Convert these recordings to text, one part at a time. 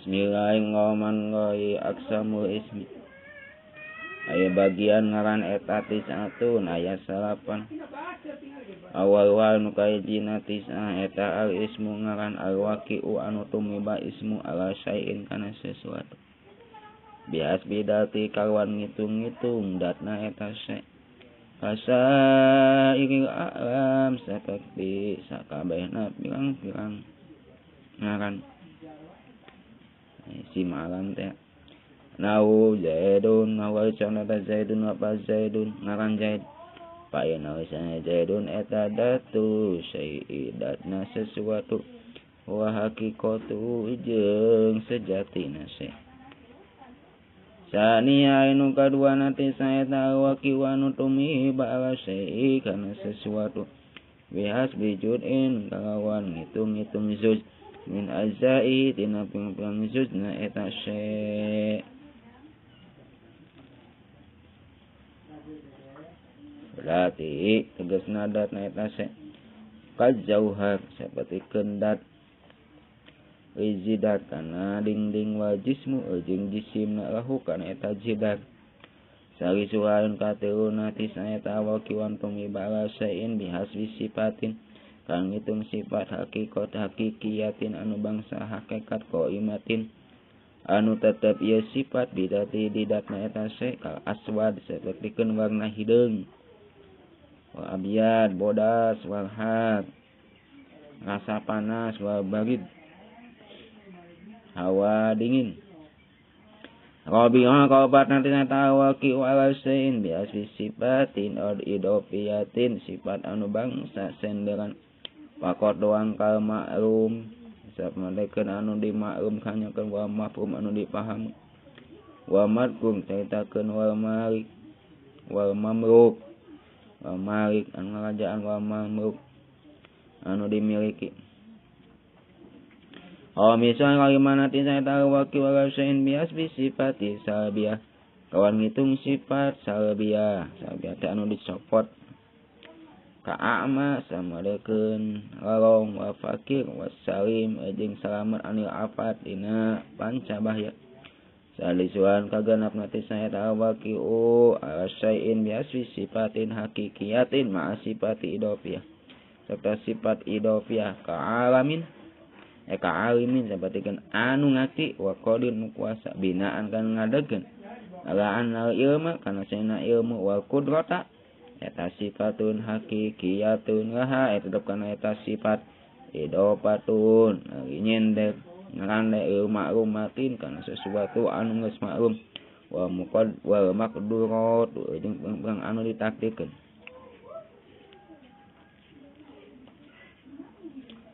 Bismillahirrahmanirrahim. Aqsamul ismi. Aya bagian ngaran eta tis'atun aya salapan. Awal wal nu kahijina tis'ah eta al ismu ngaran al waqi'u anu tumiba ismu ala syai'in kana sesuatu. Bias bidati kawan ngitung-ngitung datna eta syai'. Kasairil a'lam saperti sakabehna pirang-pirang ngaran. Si malam teh nau zaidun awal sanata zaidun apa zaidun ngaran zaid payeuna sana zaidun eta datu syai'i datna sesuatu wa haqiqatu jeung sejatina syai' sania anu kaduana teh saeta waqi wa nu tumiba ala syai'i kana sesuatu bihas bijudin kalawan ngitung-ngitung zuj min azai tina ping-ping zujna eta syai'. Berarti tegasna datna eta syai' kajauhar saperti kendat rizidat kana dingding wa jismu jeung jisimna lahu kana eta jidar. Salisuhan katiluna tisna eta waqiwan tumiba ala syai'in bihasbi sifatin kang ngitung sifat hakikat hakikiyatin anu bangsa hakikat qaimatin anu tetep ieu sifat bidati didatna eta syai' kal aswad sapertikeun warna hideung wa abyad bodas wal had rasa panas wal barid hawa dingin. Rabi'ah kaopat nanti eta waqi wa syai'in bi asbi sifatin ad idofiyatin sifat anu bangsa senderan pakot doang kal maklum sapadekeun anu dimaklum kanyakeun wa mafhum anu dipahami wa madkum caritakeun wal malik wal mamluk wal malik anu ngarajaan wal mamluk anu dimiliki. Oh misal kalimana ti saeta waqi wa syai'in bi asbi sifati salbiyah kawan ngitung sifat salbiyah salbiyah teh anu dicopot ka'ama samadekeun lalong wa fakir wa salim jeung salamet anil afat dina panca bahya. Salisuan kagenapna teh saeta waqi'u ala syai'in bi asbi sifatin hakikiyatin ma'a sifati idofiyah serta sifat idofiyah ka'alamin ka'alimin sapertikeun anu ngarti wa qadir nu kuasa binaan kana ngadegkeun ala anal ilma kana saena ilmu wal qudrata eta sifatun hakikiyatun laha eta tetep kana eta sifat idofatun nyender ngarande maklumatin kana sesuatu anu geus maklum wa muqad wal maqdurat jeung pang anu ditakdirkeun.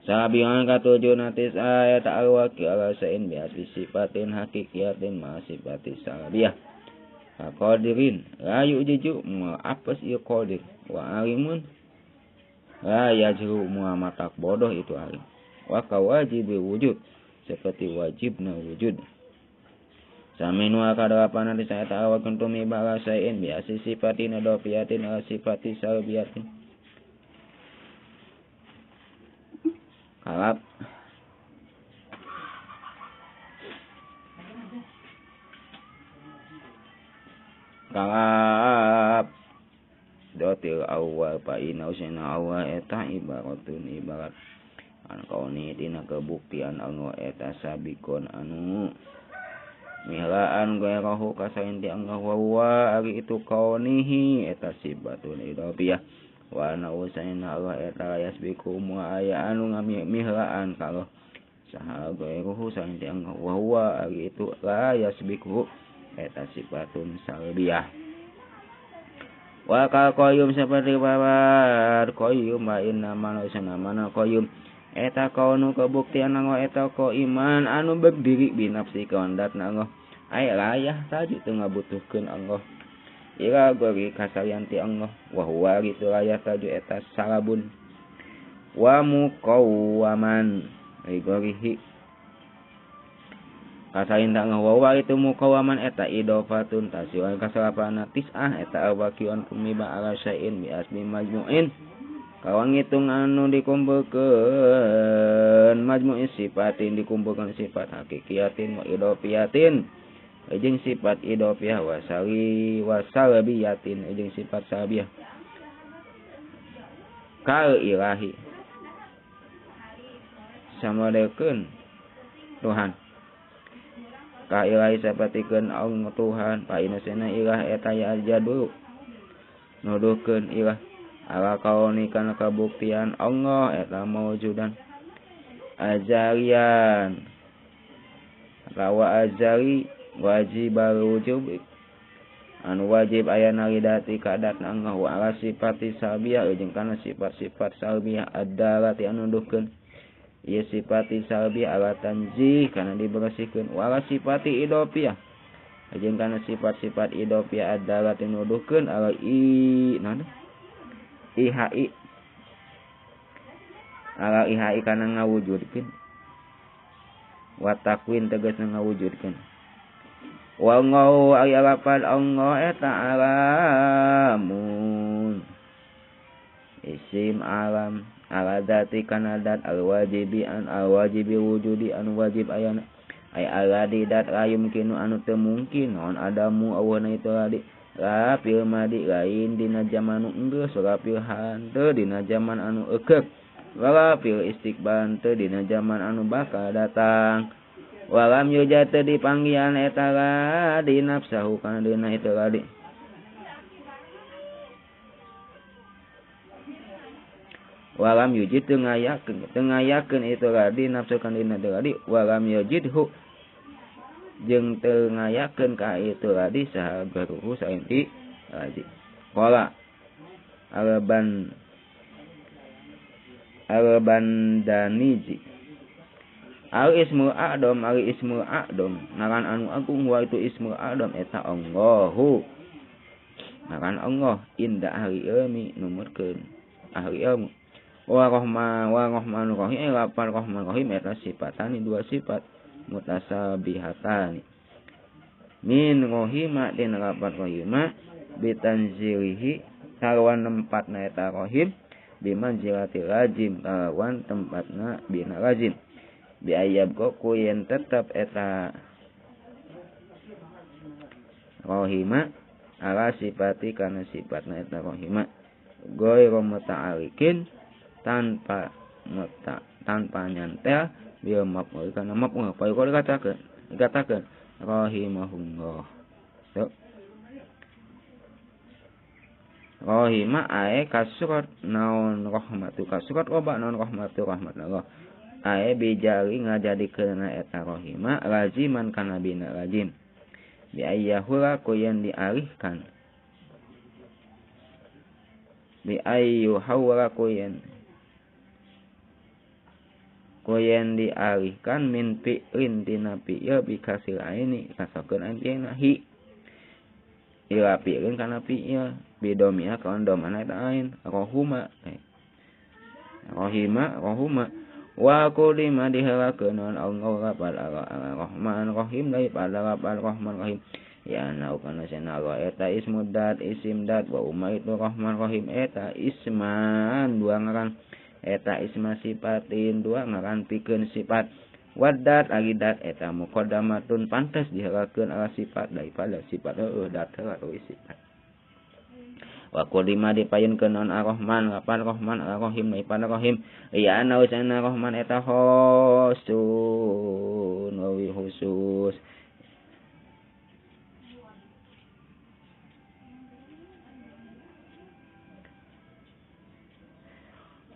Sabihan katujuh natis ayat al-waqi ala syai'in bi asbi sifatin hakikiyatin ma sifati salbiyah qadirin la yu'jiju ma apes ieu qadir wa alimun la yajru ma matak bodoh itu alim wa kawajibi wujud seperti wajibna wujud. Saminu kadalapan nanti saya tahu kuntumi bala syai'in bi asbi sifatin adofiyatin ala sifati salbiyatin kalap kalap dotil awal pa inau sena awal eta ibaratun ibarat an kauni dina kebuktian anu eta sabikon anu mihlaan gairahu kasain ti angga wa ari itu kaunihi eta sibatun idofiyah wa ana usaina Allah eta yasbiku ma aya anu ngamihlaan kalau saha gairuhu sain ti angga wa huwa ari itu la yasbiku eta sifatun salbiyah. Wa ka qayyum seperti babar qayyum wa inna manusana mana qayyum eta kaunu kebuktian Allah eta qaiman anu berdiri binafsi kawandatna Allah ay layah taju teu ngabutuhkeun Allah ila gori kasalian ti Allah wa huwa gitu layah taju eta salabun wa muqawwaman rigorihi kasain tak ngawawa itu muqawaman eta idofatun tasiwan kasalapana tis'ah eta awaqian kumiba ala syai'in bi asmi majmu'in Kawan ngitung anu dikumpulkeun majmu'i sifatin dikumpulkeun sifat hakikiatin wa idofiyatin jeung sifat idofiyah wasali wasalabiyatin jeung sifat salbiyah kal ilahi samadekeun Tuhan ka ilahi sapertikeun Allah Tuhan pa inasena ilah eta ya jadu nuduhkeun ilah ala kauni kana kabuktian Allah eta maujudan azalian rawa azali wajibal wujub anu wajib ayana lidati kadatna Allah wa ala sifati salbiyah jeung kana sifat-sifat salbiyah adalati anu nuduhkeun ieu sifati salbiyah ala tanzih kana dibersihkeun wa ala sifati idofiyah jeung kana sifat-sifat idofiyah adalati nuduhkeun ala i naon ihai ala ihai kana ngawujudkeun wa takwin tegasna ngawujudkeun wa ngau ari lapad Allah eta alamun isim alam ala dati kana dat al wajibi an al wajibi wujudi an wajib ayana ay ala di dat la yumkinu anu teu mungkin naon adamu awna itu adi rapil madi lain dina zaman anu enggeus rapil hanteu dina zaman anu eukeup rapil istiqbal teu dina zaman anu bakal datang walam yujad teu dipanggihan eta ladi nafsahu kana dina itu ladi walam yujid teu ngayakeun itu ladi nafsu kana dina itu ladi walam yujidhu jeung teu ngayakeun ka itu ladi saha garuhu saen ti ladi qala alban albandaniji al ismu a'dom al ismu a'dom ngaran anu agung wa itu ismu a'dom eta Allahu ngaran Allah inda ahli ilmi numurkeun ahli ilmu wa rahman wa rahmanur rahim lapan rahman rahim eta sifatani dua sifat mutasabihatani min rohima din lapan rohima bitanzilihi kawan tempatna eta rohim bimanzilati lazim kawan tempatna bina lazim biayab ku yen tetep eta rohima ala sifati kana sifatna eta rohima ghairu muta'alikin tanpa tanpa nyantel bil maf'ul kana maf'ul pa dikatakeun rahimahullah tuh rahima ae kasrat naon rahmatu kasrat loba naon rahmatu rahmat Allah ae bijali ngajadikeun eta rahima laziman kana bina lazim bi ayyahula ku yen dialihkan bi ayyu hawla ku yen dialihkan min fi'lin tina fi'il bi kasil aini kasokeun ain tina hi ila fi'lin kana fi'il bidomia kawan domana eta ain rohuma rohima rohuma wa kulima dihelakeun naon Allah pada Rahman Rahim daripada lapan Rahman Rahim ya nau kana sana Allah eta ismu dat isim dat wa umma itu Rahman Rahim eta isman dua ngaran eta isma sifatin dua ngaran pikeun sifat wadat ari dat eta muqaddamatun pantes dihelakeun ala sifat daripada sifat heueuh dat heula sifat wa qulima dipayunkeun naon Ar-Rahman lapan Rahman Ar-Rahim daripada Rahim ya ana usana Rahman eta khusun wa khusus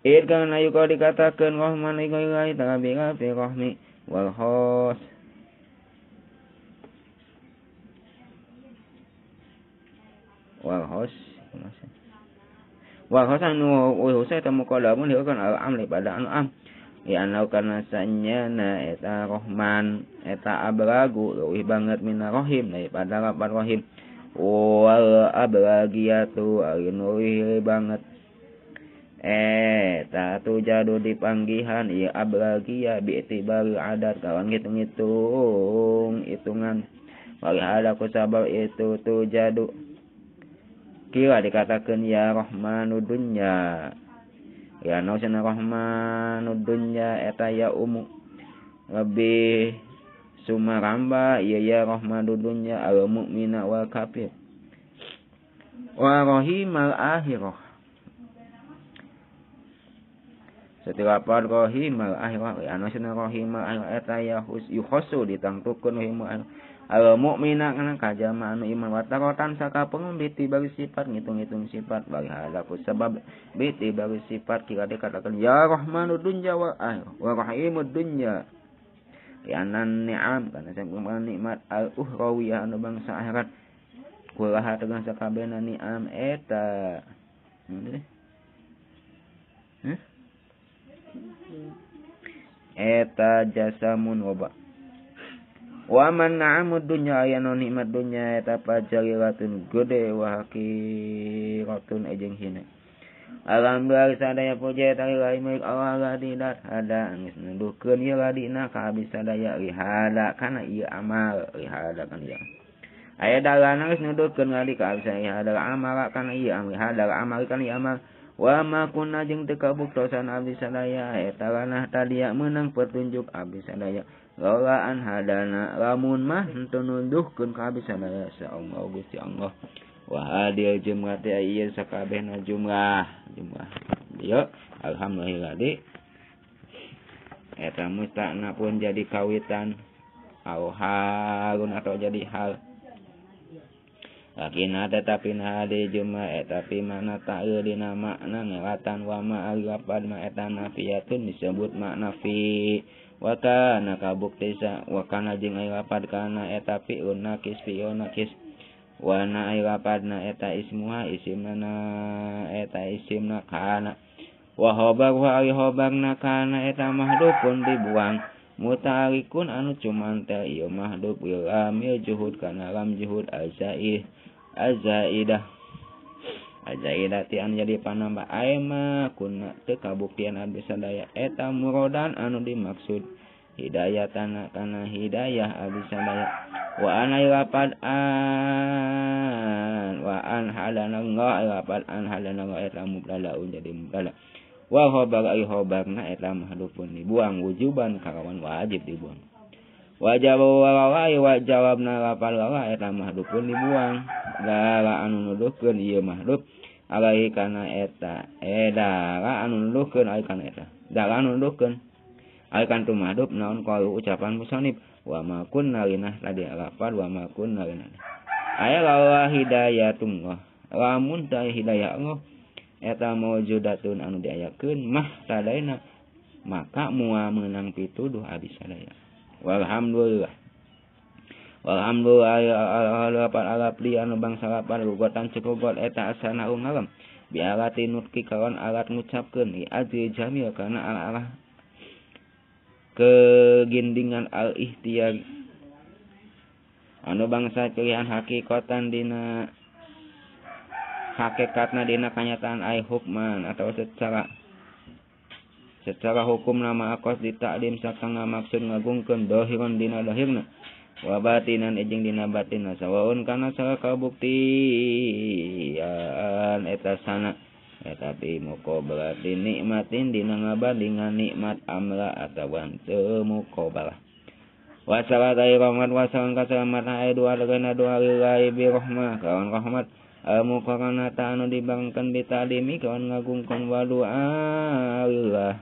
id kana yuka dikatakeun Rahman ieu ta'ala bi rahmi wal khos wal khos wal khos anu khusus eta muqaddamun heukeun al am pada anu am ya anau kana sanyana eta Rahman eta abragu leuwih banget mina rahim daripada lapan rahim wal abragiyatu anu leuwih banget eta tujadu dipanggihan ieu abragia bi'tibari adat kawan ngitung-ngitung hitungan walihada ku sabab itu tujadu kira dikatakeun ya Rahmanu dunya Ya no cenah rahmanud dunya eta ya umu lebih sumaramba ieu ya rahmanud dunya al mukmina wal kafir wa rahimal akhirah. Setilapan rahimal akhirah ya no cenah rahimal akhirah eta ya yukhassu ditangtukeun rahimal al mukmina kana kajama anu iman wa tarotan sakapeung biti bagi sifat ngitung-ngitung sifat bagi halaku sebab biti bagi sifat kira dikatakan ya rahmanud dunya wa akhirah wa rahimud dunya lianan ni'am kana sampun nikmat al ukhrawiyah anu bangsa akhirat kulaha tegas sakabehna ni'am eta eta jasamun waba wa man na'amud dunya aya nikmat dunya eta pajalilatun gede wa haqiqatun jeung hina. Alhamdulillah sadaya puja eta lillahi milik Allah ladidat hada geus nuduhkeun ieu ladina ka abdi sadaya lihada kana ieu amal lihada kana ieu aya dalana geus nuduhkeun ladi ka abdi sadaya hada amal kana ieu amal hada amal kana ieu amal wa ma kunna jeung teu kabuktosan abdi sadaya eta lanah tadia meunang petunjuk abdi sadaya laulaan hadana lamun mah henteu nunduhkeun ka abdi sadaya sa Allah Gusti Allah wa hadil jumlah teh ieu sakabehna jumlah jumlah ieu alhamdulillah di eta musta'na pun jadi kawitan au halun atau jadi hal lakina tetapi hadi jumlah eta pi mana ta'il dina makna ngelatan wa ma alapad ma eta nafiyatun disebut makna fi wa kana kabukti sa wa kana jeung aya lapad kana eta fi'lun nakis fi'lun nakis wa na aya lapadna eta ismuha isimna eta isimna kana wa khabaruha ari khabarna kana eta mahdhufun dibuang muta'alliqun anu cumantel ieu mahdhuf bil lamil juhud kana lam juhud azaih azaidah azaidati anu jadi panambah ae ma kunna teu kabuktian abdi sadaya eta muradan anu dimaksud hidayatana kana hidayah abdi sadaya wa ana lapad an wa an hadana Allah lapad an hadana Allah eta mubtadaun jadi mubtada wa khabar ai khabarna eta mahdhufun dibuang wujuban kalawan wajib dibuang wajab wa wa jawabna lapad la eta mahdhufun dibuang dala anu nuduhkeun ieu mahdhuf alaihi kana eta dala anu nuduhkeun alaihi kana eta dala anu nuduhkeun alaihi kana tu mahdhuf naon qalu ucapan musannif wa ma kunna linah tadi lapad wa ma kunna linah aya lawa hidayatullah lamun ta hidayah Allah eta maujudatun anu diayakeun mah tadaina maka moal meunang pituduh abdi sadaya walhamdulillah walhamdulillah ala pli anu bangsa lapan rugotan cukup eta asana ungalem bialati nutki kawan alat ngucapkeun li ajri jamil kana ala-ala kegindingan al ihtiyar anu bangsa pilihan hakikatan dina hakikatna dina kanyataan ai hukman atau secara hukum nama akos ditakdim sakang maksud ngagungkeun dohiron dina dohirna wa batinan jeung dina batinna sawaun kana salah kabuktian eta sana eta bi muqabalati nikmatin dina ngabandingan nikmat amla atawa teu muqabalah wa salatu rahmat wa salam kasalamatan aya dua dagana dua lillahi bi rahmah kawan rahmat al muqaranata anu dibangkeun bitadimi kawan ngagungkeun wa doa lillah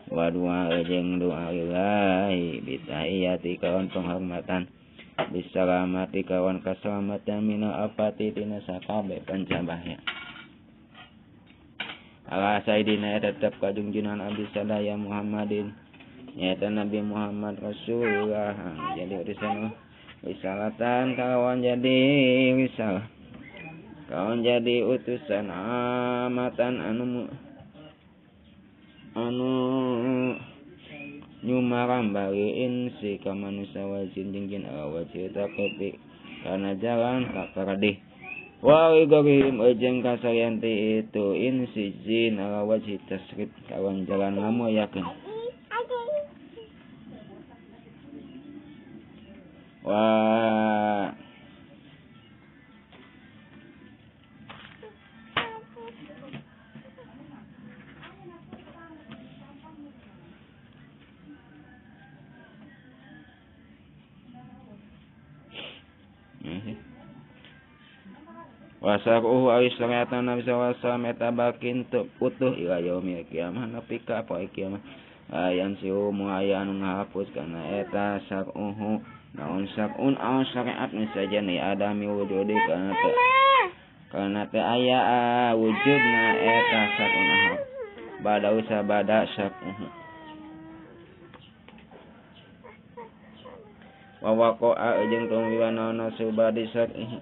wa doa jeung doa lillahi bitahiyati kawan penghormatan bisalamati kawan kasalamatan minal afati tina sakabeh pancabahya ala sayyidina tetep kajungjunan abdi sadaya Muhammadin nyaeta Nabi Muhammad Rasulullah jadi urusan risalatan kawan jadi risalah kawan jadi utusan amatan anu nyumarambali insi ka manusia wajin jeung jin awajin takepi kana jalan kaparadih wa igorim jeung kasayanti itu insi jin ala wajhi tasrif kawan jalan ngamuyakeun wa Wasaruhu ari syariat Nabi sallallahu alaihi wasallam eta bakin teu utuh ila yaumil kiamah nepi ka poe kiamah. Ayan siu aya anu ngahapus kana eta saruhu naon sarun aon syariat nu sajane adami wujudi kana teu kana teu aya wujudna eta sarun ahad bada usa bada saruhu wa waqa'a jeung tumiba naon subadi syar'i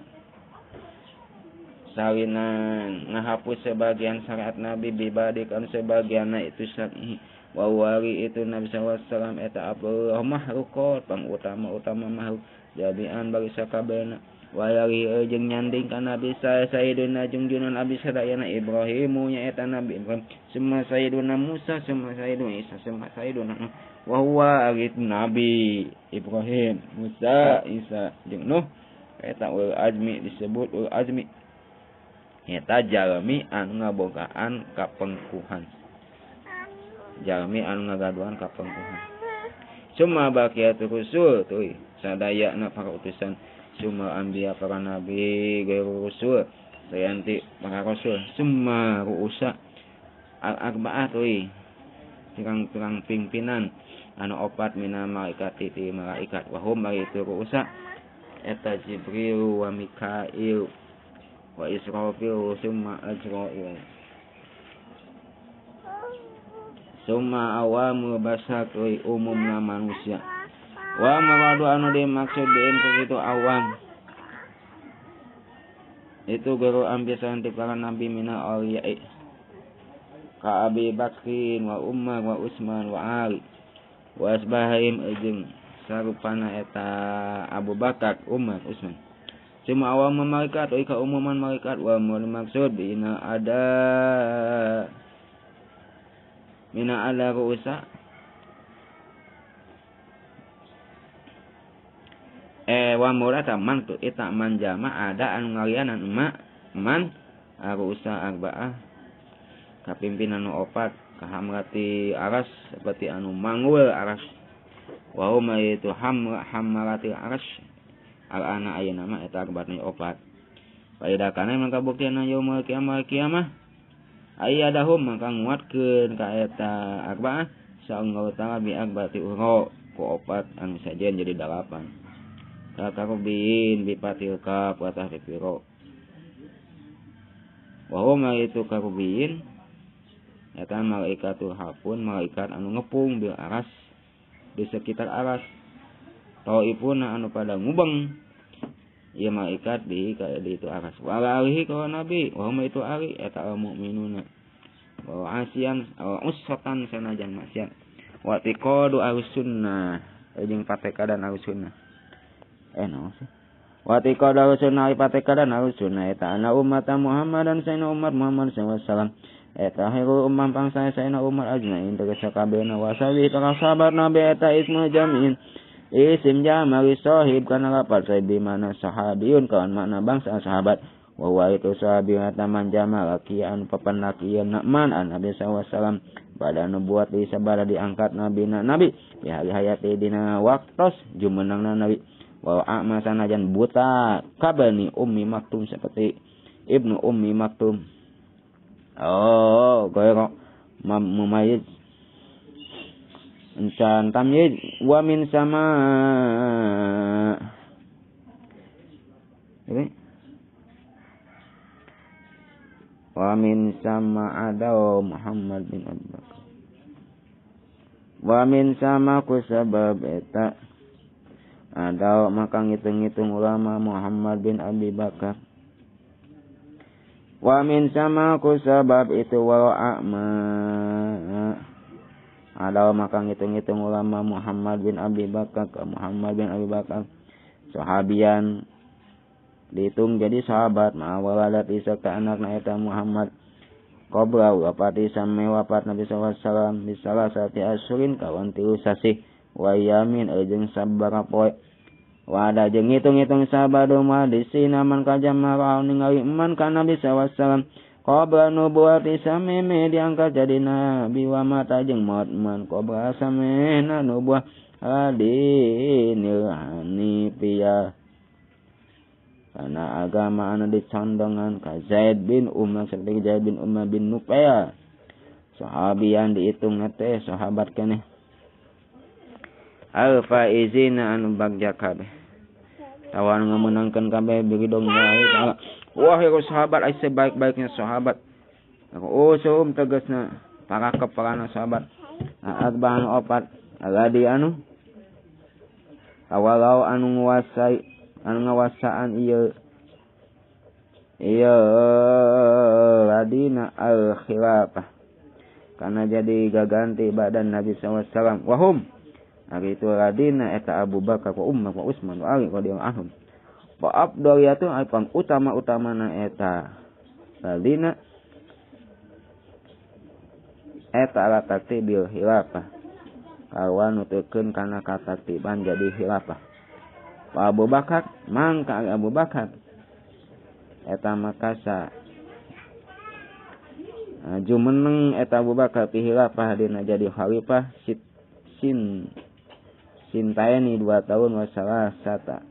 sawinan ngahapus sebagian syariat Nabi bibadikan sebagianna itu syar'i wa wali itu Nabi sallallahu alaihi wasallam eta afdalul makhlukot pangutama-utama makhluk jami'an bagi sakabehna wa yali jeung nyanding ka Nabi sayyiduna jungjungan abdi sadayana Ibrahimu nya eta Nabi Ibrahim summa sayyiduna Musa summa sayyiduna Isa summa sayyiduna wa huwa Nabi Ibrahim Musa Isa jeung Nuh eta ul azmi disebut ul azmi eta jalmi anu ngabogaan kapengkuhan jalmi anu ngagaduhan kapengkuhan summa baqiyatur rusul teuy sadayana para utusan summa anbiya para nabi gairu rusul sayanti para rasul summa ruusa al arba'ah teuy pirang-pirang pimpinan anu opat mina malaikat ti malaikat wa hum itu ruusa eta Jibril wa Mikail wa Israfil summa Azrail summa awamu basar umumna manusia wa maradu anu dimaksud diin ku kitu awam itu guru ambisan ti para nabi mina awliya ka Abi Bakrin wa Umar wa Utsman wa Ali wa asbahim jeung sarupana eta Abu Bakar Umar Utsman cuma awam malaikat oi ka umuman malaikat wa maksud bina ada mina ala ruusa wa murata man tu eta man jama ada anu ngalianan ma man ruusa arba'ah kapimpinan nu opat kahamrati aras seperti anu manggul aras wa huma itu hamrati aras al ana ayeuna mah eta arbaatna opat faida kana mangka buktiana yaumul kiamah kiamah ayyadahum mangka nguatkeun ka eta arbaah saunggal ta'ala bi arba'ati uro ku opat anu sajen jadi dalapan ka karubin bi patil ka wa tahfiro wa huma itu karubin eta malaikatul hafun malaikat anu ngepung bil aras di sekitar aras taifuna anu pada ngubeng ieu malaikat di itu aras wala alihi ka nabi wa hum itu ali eta mukminuna wa asian wa usatan sanajan maksiat wa tiqadu al-sunnah jeung patekadan al-sunnah naon sih wa tiqadu al-sunnah patekadan al-sunnah eta ana umat Muhammadan sayyidina umat Muhammad sallallahu alaihi wasallam eta khairu ummah bangsa sayyidina umat ajmain tegas sakabehna wa sahabi para sahabat nabi eta ismu jami'in isim jamali sahib kana lapar sahibi mana sahabiyun kawan makna bangsa sahabat wa huwa itu sahabi taman jama lakian papan lakian man an nabi sallallahu alaihi wasallam pada nubuat di sabara diangkat nabi na nabi bi hari hayati dina waktos jumenangna nabi wa a'ma sanajan buta kabani ummi maktum seperti ibnu ummi maktum oh goyro mumayyiz encan tamyiz wa min sama ini wa min sama ada Muhammad bin Abi Bakar wa min sama ku sabab eta ada maka ngitung-ngitung ulama Muhammad bin Abi Bakar wa min sama ku sabab itu wa a'ma ada maka ngitung-ngitung ulama Muhammad bin Abi Bakar ke Muhammad bin Abi Bakar sahabian dihitung jadi sahabat ma'awaladat isa ka anakna eta Muhammad qabla wafati sampai wafat Nabi sallallahu alaihi wasallam bisalah sati asyurin kawan tilu sasih wa yamin jeung sabaraha poe wa ada jeung ngitung-ngitung sahabat di sinaman ka jamaah ningali iman ka Nabi sallallahu alaihi wasallam qabla nubuwati sameme diangkat jadi nabi wa mata jeung maut man qabla samena nubuwah adinil hanifiyah Karena agama anu dicondongan ka Zaid bin Umar seperti Zaid bin Umar bin Nufail. Sahabian dihitung teh sahabat keneh. Al faizina anu bagja kabeh. Tawan ngameunangkeun kabeh biridong Allah. Wah sahabat ai sebaik-baiknya sahabat. Oh sum tegasna para kepalana sahabat. Arba'an opat aladi anu awalau anu nguasai anu ngawasaan ieu ieu ladina al khilafah karena jadi gaganti badan Nabi sallallahu alaihi wasallam wahum ari itu ladina eta Abu Bakar wa Umar wa Utsman wa Ali radhiyallahu anhum wa afdaliyatu ai pang utama-utamana eta ladina eta ala tartibil khilafah kawan nuturkeun kana katartiban jadi khilafah. Wa Abu Bakar mangka Abu Bakar eta makasa jumeneng eta Abu Bakar fi khilafah dina jadi khalifah sin sintaeni 2 tahun wa salasata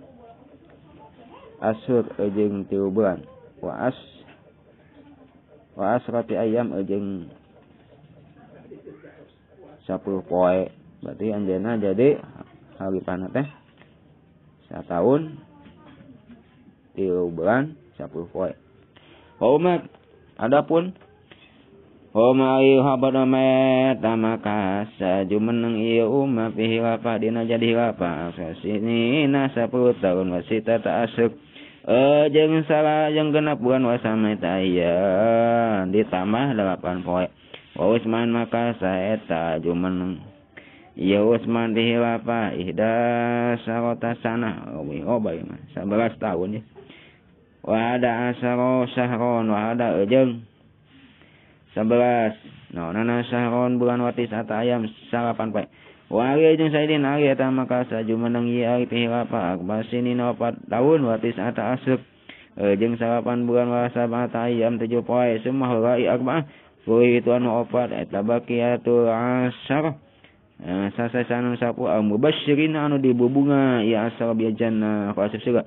asyur jeung 3 bulan wa asrati ayam jeung 10 poe. Berarti anjeunna jadi khalifahna teh 1 tahun 3 bulan 10 poe. Wa Umar adapun Umar habana meta maka sajumeneng ieu Umar fi khilafah dina jadi khilafah sasinina 10 tahun wasita ta'asuk jeung salah jeung genep bulan wasama eta aya ditambah 8 poe. Wa Utsman maka saeta jumeneng ieu Utsman di khilafah ihda sarota sana oh bae mah 11 tahun ya. Wa ada asaro sahron wa ada jeung 11 naonana sahron bulan watis ata ayam 8 poe. Wa ali jeung Saidin Ali eta maka sajumeneng ieu ali fi khilafah akbasini 4 tahun watis ata asuk jeung 8 bulan wa sab'ata ayam 7 poe semua rai akbar poe itu anu opat eta baqiyatul asyar sasasanu sapu al mubasysyirin anu dibubunga ya asal bi jannah fa asib surga.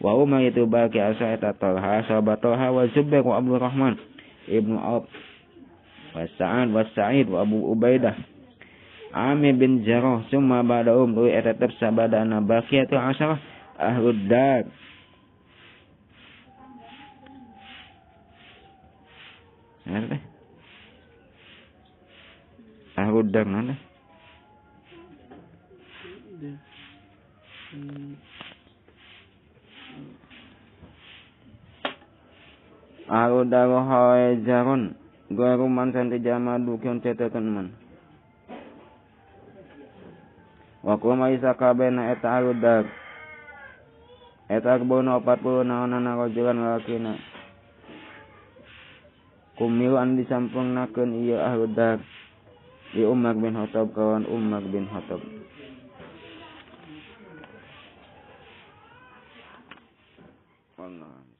Wa umma itu baqi asal eta Talha sahabat Talha wa Zubair wa Abdurrahman ibnu Auf wa Sa'ad wa Sa'id wa Abu Ubaidah Amir bin Jarrah summa ba'dahum eta tetep sabadana baqiyatul asyarah ahlud dar. Ahlud dar mana? Ahlud dar haijarun garuman santi jama dukyun cetekan man. Wa kuma isakabena eta ahlud dar eta kebono 40 naonana rajulan lalakina kumilu anu disampurnakeun ieu ahlud dar di Umar bin Khattab kawan Umar bin Khattab. Allah.